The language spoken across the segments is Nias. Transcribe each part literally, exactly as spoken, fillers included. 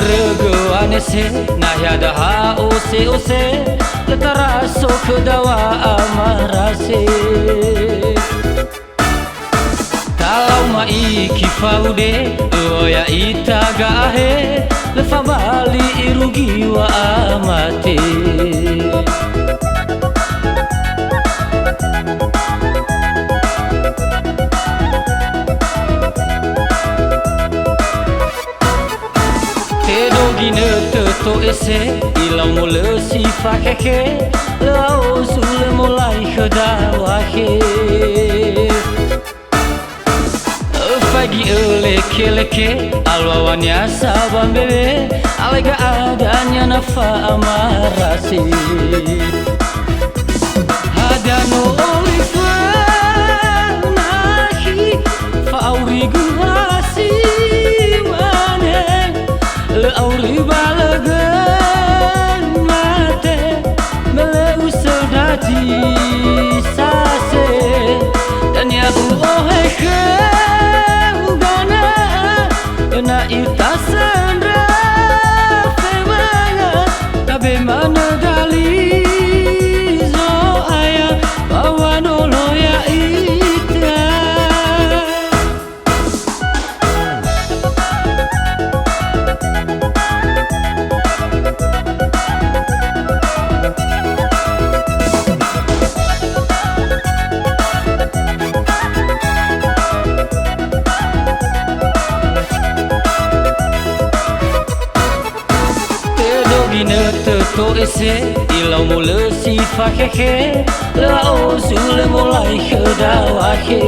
Rögö wanese, nahia daha ose-ose, lö taraso khöda wa'amarase. Talau ma'iki faude, ö'ö ya'ita ga'ahe, lö fabali irugi wa'amate. Tedo ginötö to'ese, ilau molö si fakhekhe, lö a'ozu lö molai khöda wakhe. Öfaigi ölekeleke, alua wania sa ba mbewe, alega adania na fa'amarase. Hadia no olifu nakhi, fa'aurigu ha si mane, lö auri ba lö göi mate, me lö usöndra zi sase. Dania u'ohe khöu gana'a, na itasöndra femanga, tabe manö dali Zo'aya ba wanolo ya'ita. Tedo ginötö to'ese, ilau molö si fakhekhe, lö a'ozu lö molai khöda wakhe.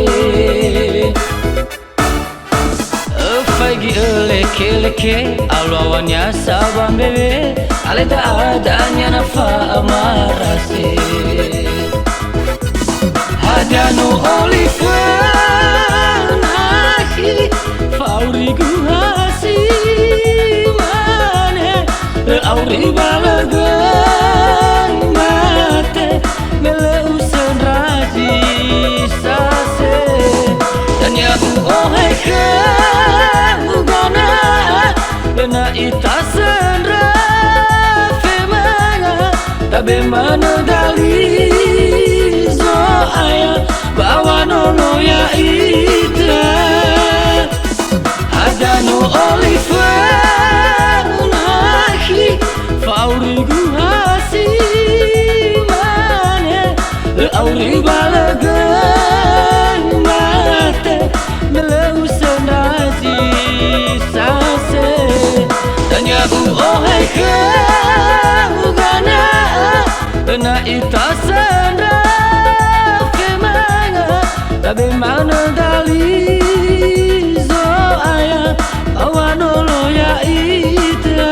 Öfaigi ölekeleke, alua wania sa ba mbewe, alega adania na fa'amarase. Hadia no olifu nakhi, fa'aurigu ha si mane, lö auri ba lö göi mate, me lö usöndra zi sase. Dania u'ohe khöu gana'a, na itasöndra femanga, tabe manö dali Zo'aya ba wanolo ya'ita. Hadia no olifu nakhi, fa'aurigu ha si mane, lö auri ba lö göi mate, me lö usöndra zi sase. Dania u'ohe khöu gana'a, na itasöndra femanga, tabe manö dali Zo'aya ba wanolo ya'ita.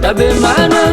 Tabe manö